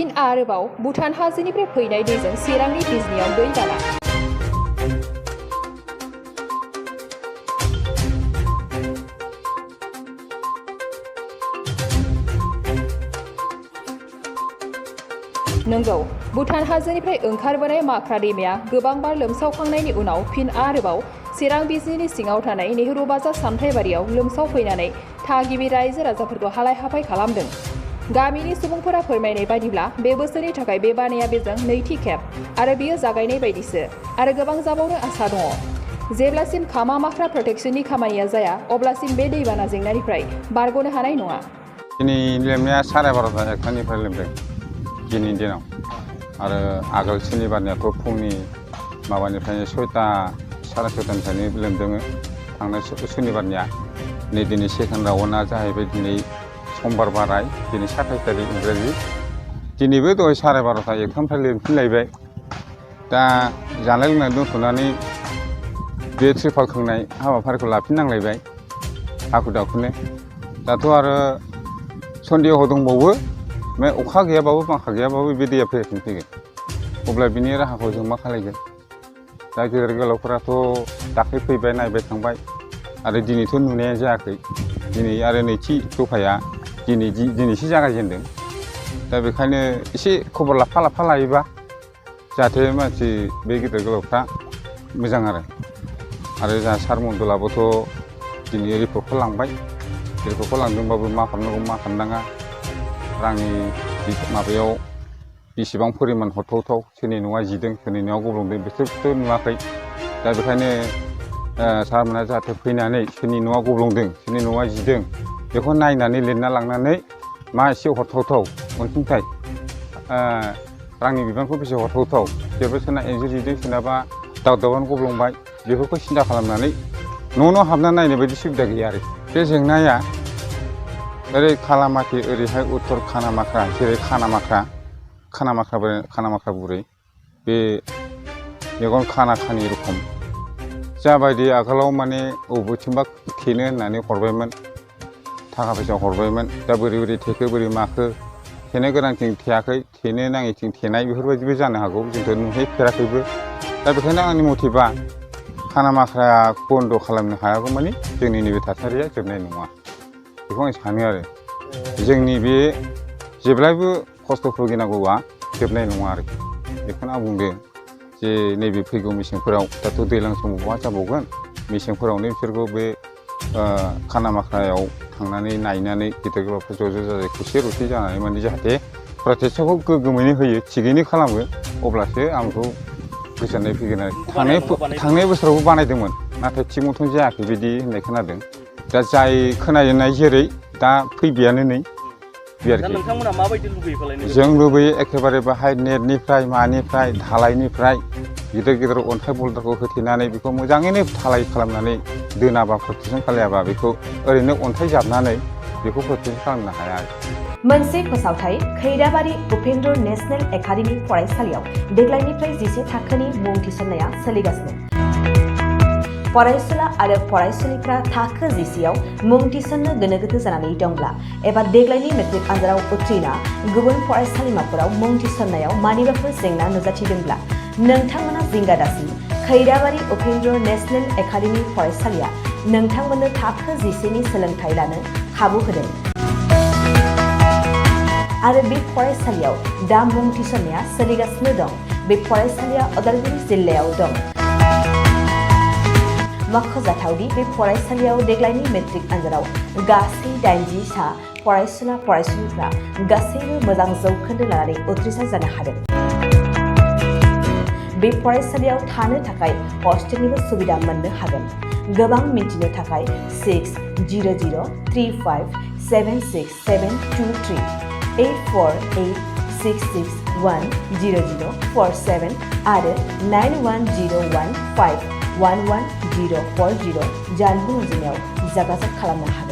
फिन आरोबाव भुटान हाजोनिफ्राय फैनाय दैजों चिरांनि बिजनियाव दै बाना। नंगौ, भुटान हाजोनिफ्राय ओंखारबोनाय माख्रा दैमाया गोबां बार लोमसावखांनायनि उनाव फिन आरोबाव चिरां बिजनिनि सिङाव थानाय नेहरू बाजार सामथाइबारियाव लोमसावफैनानै थागिबि रायजो राजाफोरखौ हालाय-हाफाय खालामदों। गामिनि सुबुंफोरा फोरमायनाय बायदिब्ला बे बोसोरनि थाखाय बे बानाया बेजों नैथि खेब आरो बियो जागायनाय बायदिसो आरो गोबां जाबावनो आसा दङ। जेब्लासिम खामा माख्रा प्रटेक्शननि खामानिया जाया अब्लासिम बे दैबाना जेंनानिफ्राय बारग'नो हानाय नङा। दिनै लोमनाया 12:30 एकथानिफ्राय लोमदों दिनैनि दिनाव आरो आगोल सुनिबारनियाथ' फुंनि माबानिफ्रायनो 6टा 6:30निफ्रायनो लोमदों। थांनाय सुनिबारनिया नै दिनै सेकेन्ड राउन्डआ जाहैबाय दिनै समबार बाराय दिनै 27 तारिख इंराजि दिनैबो दहाय 12:30 एकथानिफ्राय लोमफिनलायबाय। दा जानाय लोंनाय दोनथ'नानै बे त्रिपाल खोंनाय हाबाफारिखौ लाफिननांलायबाय हाखु दाखुनो। दाथ' आरो सन्देह दंबावो अखा गैयाबाबो बांखा गैयाबाबो बे दैया फैगोन। अब्ला बिनि राहाखौ जों मा खालामगोन? दा गेदेर गोलावफोराथ' दाख्लै फैबाय नायबाय थांबाय आरो दिनैथ' नुनाया जायाखै। दिनै आरो नैथि दफाया दिनैसो जागायजेनदों। दा बेखायनो एसे खबर लाफा लायोबा जाहाथे मानसि बे गेदेर गोलावफ्रा मोजां आरो जोंहा सार मण्डलाबोथ' दिनै रिपर्टखौ लांबाय। रिपर्टखौ लांदोंबाबो मा खालामनांगौ मा खालामनाङा रांनि माबायाव बेसेबां परिमान हरथावथाव सोरनि न'आ जिदों सोरनि न'आ गब्लंदों बिसोरथ' नुवाखै। दा बेखायनो सारमोना जाहाथे फैनानै सोरनि न'आ गब्लंदों सोरनि न'आ जिदों बेखौ नायनानै लिरना लांनानै मा एसे हरथावथाव अनसुंथाइ रांनि बिबांखौ बेसे हरथावथाव जेनेबा सोरना इन्जुर जिदों सोरनाबा दावदाबानो गब्लंबाय बेफोरखौ सिन्था खालामनानै न' हाबना नायनाय बायदि सुबिदा गैया आरो। बे जेंनाया ओरै खालामाथि ओरैहाय उत्तर खानामाख्रा जेरै खानामाख्रा बुरै बे मेगन खानि रखम जाबायदि आगोलाव माने बबेथिंबा थेनो होननानै हरबायमोन थाखा फैसा हरबायमोन। दा बोरै थेखो बोरै माखो थेनो गोनांथिं थेयाखै थेनो नाङैथिं थेनाय बेफोरबायदिबो जानो हागौ जोंथ' नुहैफेराखैबो। दा बेखायनो आंनि मथेबा खानामाख्राया बन्द' खालामनो हायागौ माने जोंनि नैबे थासारिया जोबनाय नङा बेखौ आं सानो आरो। जोंनि बे जेब्लायबो खस्थ' भुगिनांगौआ जोबनाय नङा आरोखि। बेखौनो आं बुंदों जे नैबे फैगौ मेसेंफोराव दाथ' दैज्लां समाव बहा जाबावगोन मेसेंफोरावनो बिसोरखौ बे खानामाख्रायाव थांनानै नायनानै गेदेर गोलावफोर ज' जाजाय खौसे रौसे जानानै माने जाहाथे प्रटेक्सनखौ गोग्गोमैनो होयो थिगैनो खालामो अब्लासो आं बेखौ गोजोननाय फैगोन आरो। थांनाय बोसोरावबो बानायदोंमोन नाथाय थिग मथन जायाखै बिदि होननाय खोनादों। दा जाय खोनानाय जेरै दा फैबायानो नै बे आरोखि। नोंथांमोना माबायदि लुबैयो खालायनो? जों लुबैयो एखेबारे बाहाय नेटनिफ्राय मानिफ्राय धालायनिफ्राय गिदिर अन्थाइ बल्दारखौ होथेनानै बेखौ मोजाङैनो धालाय खालामनानै दोनाबा प्रटेक्सन खालायाबा बेखौ ओरैनो अन्थाइ जाबनानै बेखौ प्रटेक्सन खालामनो हाया। मोनसे फोसावथाय खैराबारि उपेन्द्र नेशनेल एकाडेमि फरायसालियाव देग्लायनिफ्राय 10 थाखोनि मुं थिसननाया सोलिगासिनो। फरायसुला आरो फरायसुलिफ्रा थाखो 10आव मुं थिसननो गोनो गोथो जानानै दंब्ला एबा देग्लायनि मेट्रिक आनजादाव उथ्रिना गुबुन फरायसालिमाफोराव मुं थिसननायाव मानिबाफोर जेंना नुजाथिदोंब्ला नोंथांमोना जिंगा दासि खैराबारि उपेन्द्र नेशनेल एकाडेमि फरायसालिया नोंथांमोननो थाखो 10नि सोलोंथाइ लानो खाबु होदों आरो बे फरायसालियाव दा मुं थिसननाया सोलिगासिनो दं। बे फरायसालिया उदालगुरि जिल्लायाव दं। मख'जाथावदि बे फरायसालियाव देग्लायनि मेट्रिक आनजादाव गासै 80 सा फरायसुलिफ्रा गासैबो मोजां जौखोन्दो लानानै उथ्रिसार जानो हादों। बे फरायसालियाव थानो थाखाय हस्टेलनिबो सुबिदा मोननो हागोन। गोबां मिन्थिनो थाखाय 6003576723 8486610047 आरो 9101511040 जानबुं अनजिमायाव जगाजग खालामनो हागोन।